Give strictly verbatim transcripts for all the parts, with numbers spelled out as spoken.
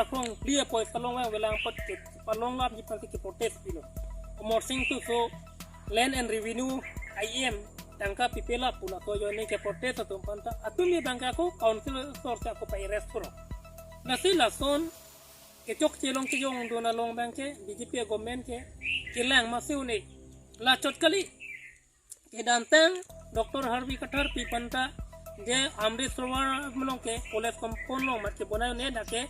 Krongphli apoisa long vangvelang apot ke palong lapji aphan si ke protest pilo. Amarsing Tisso, Land and Revenue I E M, tangka pipe lap pu laso ajoine ke protest atum aphanta, atumi abang ke ako council source ako pa-arrest puro. Lasi lason kechokche along kejongdun along abang ke B J P government ke kelang masi un-e. La chot kali. Kedamtang Doctor Harvi Kathar pi aphanta je Amrit Sarovar along ke college compound along mat kebonai un-e, dak ke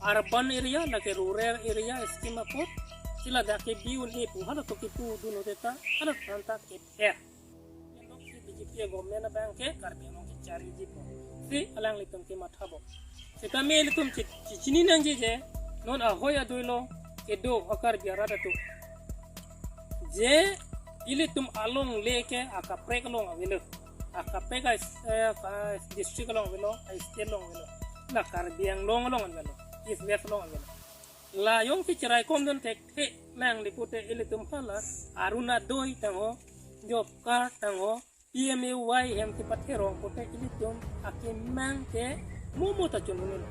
urban area, dak ke rural area scheme apot si ladak ke bi un-e pu halaso kepudun un-e ta, halaso aphanta kepher. Kedok si B J P government abang ke Karbi Anglong kechariji pu si alanglitum kematha bom. Setame ilitum chi-, chi-, chini nangji je non ahoi adoi along kedo a-Karbi arat atum, je ilitum alongle ke akaprek along avelo, akaprek a, eh, a-district along avelo, a-state along avelo, la Karbi Anglong along avelo, East West along avelo. La jongsi cheraikomdun thekthe nangli pute ilitum hala Orunodoi tangho, job card tangho, P M A Y hem kepatherong pute ilitum akemang ke momo ta chun un-elo.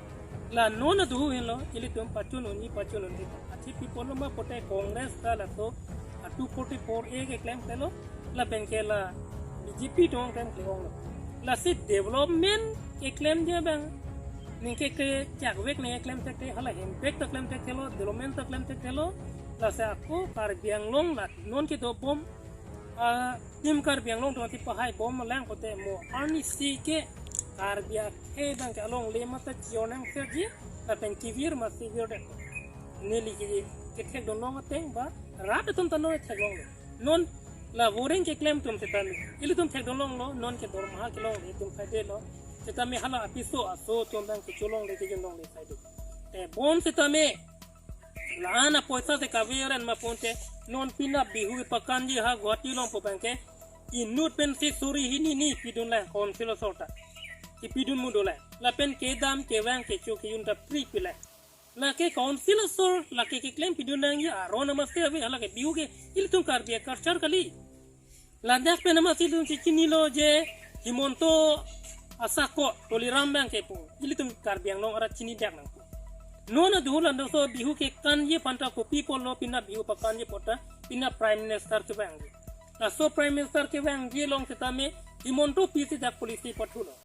La non adu henlo ilitum pachun unji, pachun unji. Athi pi apotlo ma pute Congress ta laso a two forty-four A keklem klelo, lapen ke la B J P tong klemkle onglo. Lasi development keklemji abang ningke kechakvek ningke klem thekthelo, hala hempek ta klem thekthelo, development ta klem thekthelo. Lasi ako Karbi Anglong la non kedobom, ah, Team Karbi Anglong tong si pahai bom lang pute mo arnisi ke Karbi akhei abang ke alongle mata chior nangserji, lapen kevir ma si virdetpo. Neli ke, kethekdun long ateng ba rat atum ta non theklonglo. Non la voring keklem atum setame ilitum thekdun longlo, non ke dormaha kelongle atum saidelo. Setame hala apiso aso atum abang ke cholongle kejun longle saido. Te bom setame la-an apoisa si kave aren ma pute non penap Bihu kepakanji ha Guwahati along pu abang ke inut pensi suri hini ni pidun lang council asor ta. Kepidun mudo lang. Lapen kedam kevang kecho kejun ta pri pi lang. Lake council asor, lake keklem pidun nangji aron amatsi ave, halake Bihu ke ilitum Karbi a-culture kali. Ladak pen amatsi ilitum si chinilo je Himanta asako Tuliram abang ke pu, ilitum Karbi Anglong arat chinidak nangpo. Non adu laso Bihu kekanji aphanta kopi pulo penap Bihu pakanji apot ta penap Prime Minister kevangji. Laso Prime Minister kevangji along setame Himanta pi si dak policy pathulo.